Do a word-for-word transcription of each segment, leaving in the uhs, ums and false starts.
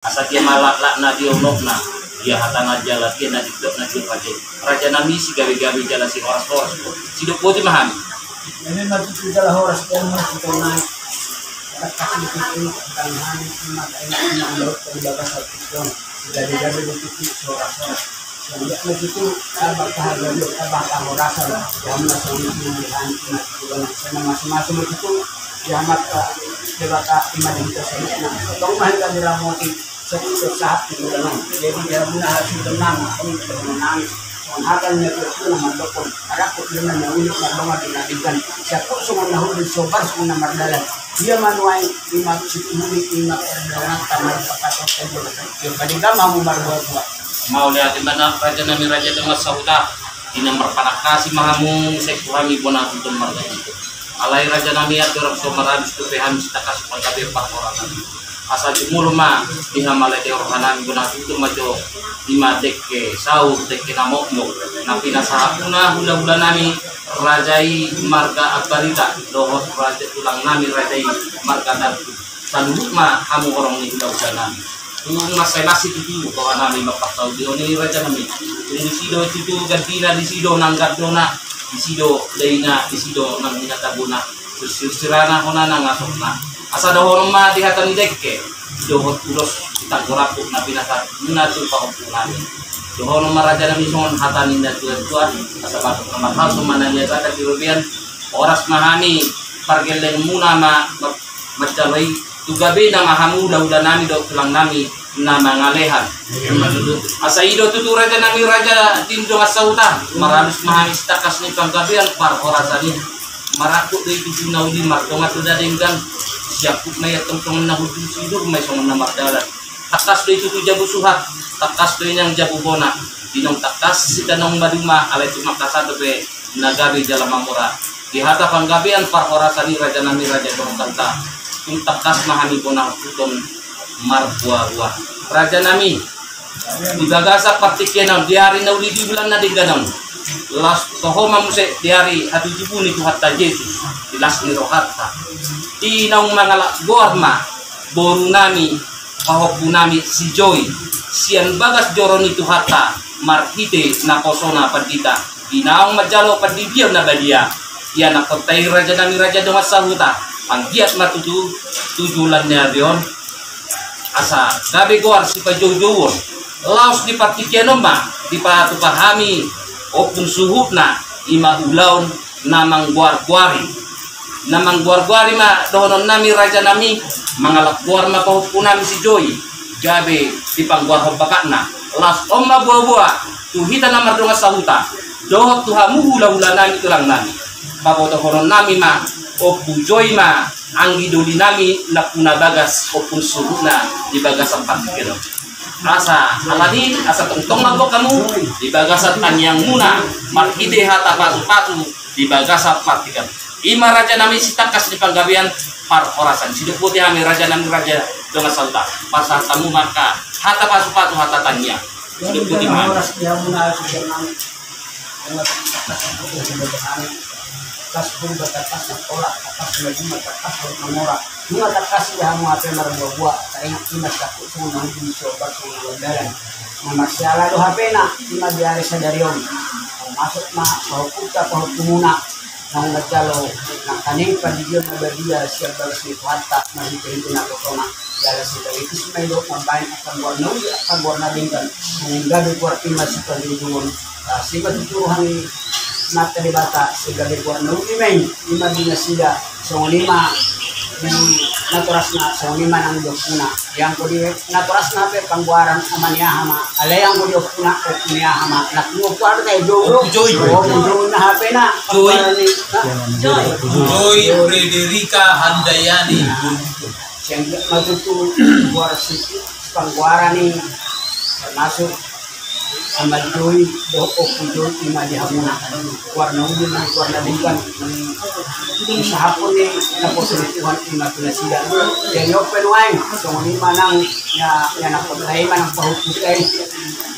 Asa dia ma laklakna, dia unokna, dia hatana jala dia na didokna di raja i. Raja nami sigabegabe jala sihorashoras. Sidok boti ma hami. Jadi na tutu jala horas dia ma tutu nai. Kata kasih tutu tangan hami cuma kayak cuma laut dari bagas satu. Sigabegabe do tutu sihorashoras. Sian dia ma tutu abang kahaga do abang kahorasan. Dia ma songon itu di hami cuma tutu. Saya masumasu ma tutu. Dia ma ka Debata ima di hita saluhutna. Tong ma hita diramoti. Sahat tu dalam. Jadi dia guna hati tenang, ini tenang. Songon hata ni na tutu na mandokon. Arakku dengan na unik na dongan di na denggan. Siapku songon na hudin sobar songon na mardalan. Dia manuai ima situmuli ima perdalan tanah pakat otak. Dia pada gama mu marbuat-buat. Mauliate ma raja nami raja dongan sahuta. Di na marpanangkasi ma hamu, sai tu hami bona tutu marga itu. Alai raja nami, andorang so marabis dope hami sitangkas panggabean parhorasan. Asa jumolo ma di hamalate roha nami bona tutu ma jo, ima dengke saur dengke na mokmok na pinasahatmuna hulahula nami raja i marga Ambarita dohot raja tulang nami raja i marga Tarku. Saluhut ma hamu horong ni hulahula nami. Tung mansai las situtu roha nami marpangaulion i raja nami. Tung disi do tutu gandina, disi do nang gandona, disi do daina, disi do nang hinatabona. Sursirana hona nang asokna. Asa dohonon ma di hata ni dengke dohot ulos di tanggor ampuk na pinasahatmuna tu pahompu nami. Dohonon ma raja nami songon hata ni natuatua. Asa batuk na marhalso ma na niagatan di robean. Horas ma hami pargellengmuna ma manjalo i. Tu gabena ma hamu hulahula nami dohot tulang nami na mangalehan. Asa i do tutu raja nami raja di dongan sahuta. Marabis ma hami sitangkas ni panggabean parhorasan i. Marangkup do i tutu na uli, mardongan do na denggan. Siapkut ma i antong songon na hudin, sidur ma i songon na mardalan. Tangkas do i tutu jabu suhat, tangkas do i nang jabu bona. Di naung tangkas sita naung maduma, alai tumangkasan dope na gabe jala mamora. Di hata panggabean parhorasan i raja nami raja dongan sahuta. Tung tangkas ma hami bona huton marbuabua. Raja nami, di bagasan partingkian on, di ari na uli di bulan na denggan on, laos toho ma muse di ari hatujubu ni Tuhanta Jesus, di las ni rohanta. Di naung mangalap goar ma boru nami, pahompu nami si Joy, sian bagas joro ni Tuhanta marhite naposona pandita. Di naung manjalo pandidion na badia ianakhonta i raja nami raja dongan sahuta, anggiat ma tutu tu joloan ni ari on asa gabe goar sipajoujouon. Laos di partingkian on ma dipatupa hami ompung suhutna, ima ulaon na manggoargoari. Na manggoargoari ma dohonon nami raja nami, mangalap goar ma pahompu nami si Joy gabe dipanggoarhon bapakna. Laos on ma boaboa tu hita na mardongan sahuta dohot tu hamu hulahula nami tulang nami. Pabotohonon nami ma Ompu Joy ma anggi doli nami nampuna bagas ompung suhutna di bagasan partingkian on. Asa alani asa tongtong ma buat hamu di bagasan tangiangmuna marhite hata patupatu di bagasan partingkian on. Ima raja nami sitangkas ni panggabean parhorasan. Sidok boti hami raja nami raja dongan sahuta. Pasahat hamu ma angka hata patupatu hata tangiang. Sidok boti ma hami. Tangkas purba, tangkas na tolap, tangkas na juma, tangkas na mora. Nunga tangkas i hamu hape marbuabua, taringot ima siapkut songon na hudin sobar songon na mardalan. Na marsiala do hapena ima di ari sadari on. Masuk ma pahompunta pahompumuna naung manjalo nangkaning pandidion na badia sian bagas ni Tuhanta marhitehite naposona. Jala sekaligus ma i do mambahen angka goar na uli angka goar na denggan. Songon gabe goar ima sipajoujouon. Sai ma tutu roha ni Amanta Debata sai gabe goar na uli ma i. Ima di nasida songon i ma di natorasna songon i ma nang di ompuna. Di anggo di natorasna pe panggoaran ama ni aha ma, alai anggo di ompuna ompu ni aha ma. Nang ompu aha do na i Joy. Ompu Joy. Ompu Joy na hapena panggoaran ni Joy. Joy Frederika Handayani. Sian dia ma tutu goar si panggoaran i termasuk Ama Joy dohot Ompu Joy ima di hamuna. Goar na uli nang goar na denggan. Diusahahon ni naposo ni Tuhan ima tu nasida. Jadi on pe nuaeng songon ima nang ia, ia na kota ima nang pahompu i.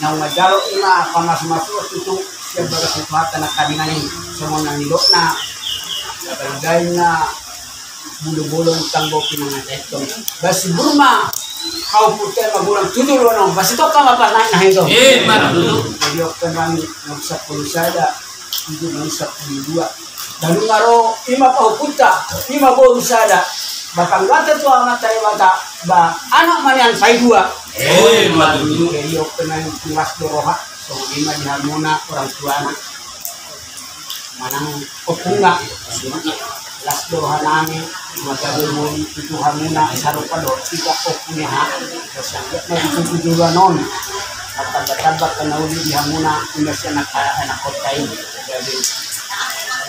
Naung manjalo ima pamasumasuon tutu sian bagas ni Tuhanta nangkaningan i songon na nidokna. Gabalgain na bulu bolon tanggo pinangan etong. Basi burma Pahompunta i ma godang tu joloan on, masitongka ma panaek na hito. Emma tutu. Jadi ope nami, nomor sampulu sada, tujuh, nomor sampulu dua. Lalu ngaro i ma pahompunta, i ma boru sada. Batang gata tu amanta Debata, ba anak ma nian sai dua. Emma tutu. Jadi ope nami, las do roha, songon i ma di hamuna orang tuana. Manang ompungna, las do roha nami, mangkatai mauliate tu hamuna, sarupa do hita ompunta. Sangkap ma di joloan on, martamba-tamba angka na uli di hamuna, ima sian angka anakhonta i. Jadi,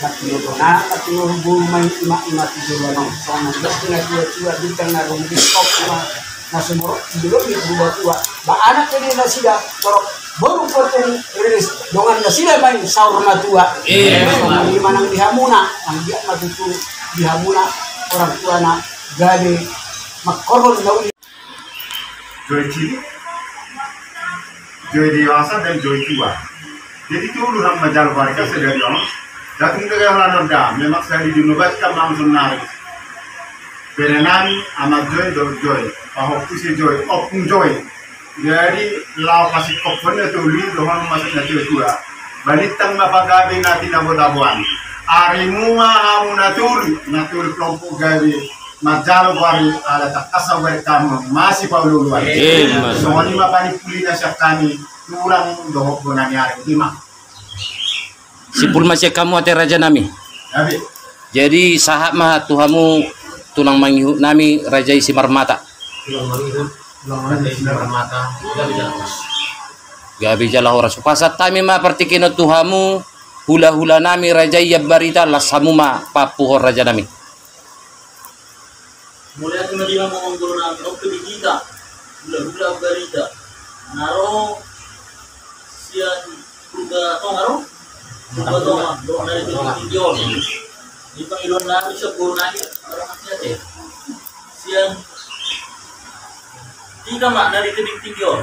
na tinodo na, na tinodo boru ma i, ima, ima tu joloan on. Songon na tua-tua, bintang na rumiris, ompung na na sumorop di jolo ni purbatua. Ba anak jadi nasida, torop boru potong riris, dongan nasida ma i saur matua. Emma. Songon i ma nang di hamuna, anggiat ma tutu di hamuna orang tuana gabe mangkorhon na uli. Joy cilik, joy dewasa, dan joy tua. Jadi tolu hami manjalo barita sadari on. Datung dege holan on da, memang sahali di nobat kan langsung narik. Bere nami, Ama Joy, dohot Joy, pahompu si Joy, ompung Joy. Jadi, laho pasingkophon na tolu i dohot masa na tua-tua. Balintang ma pagabe na tinabo-taboan. Arimu ma hamu na tolu, na tolu kelompok gabe manjalo bari ala tangkas au bari hamu masipaolo-oloan. Emma. Songon i ma panimpuli na sian hami tulang dohot bona ni ari. Ima. Simpul ma sian hamu ate raja nami. Gabe. Jadi sahat ma tu hamu tulang mangihut nami raja i Simarmata. Tulang mangihut, tulang mangihut Simarmata. Gabe jala horas. Gabe jala horas. Hupasahat hami ma partingkian on tu hamu hula-hula nami raja i Ambarita, las hamu ma paampuhon raja nami. Mauliate ma di hamu amang boru nami, on pe di hita hula-hula Ambarita na ro sian Purba Tonga ro? Purba Tonga, dohot na di Tingki on. Di pangidoan nami sian boru nami, sian hita ma na di Tingki on.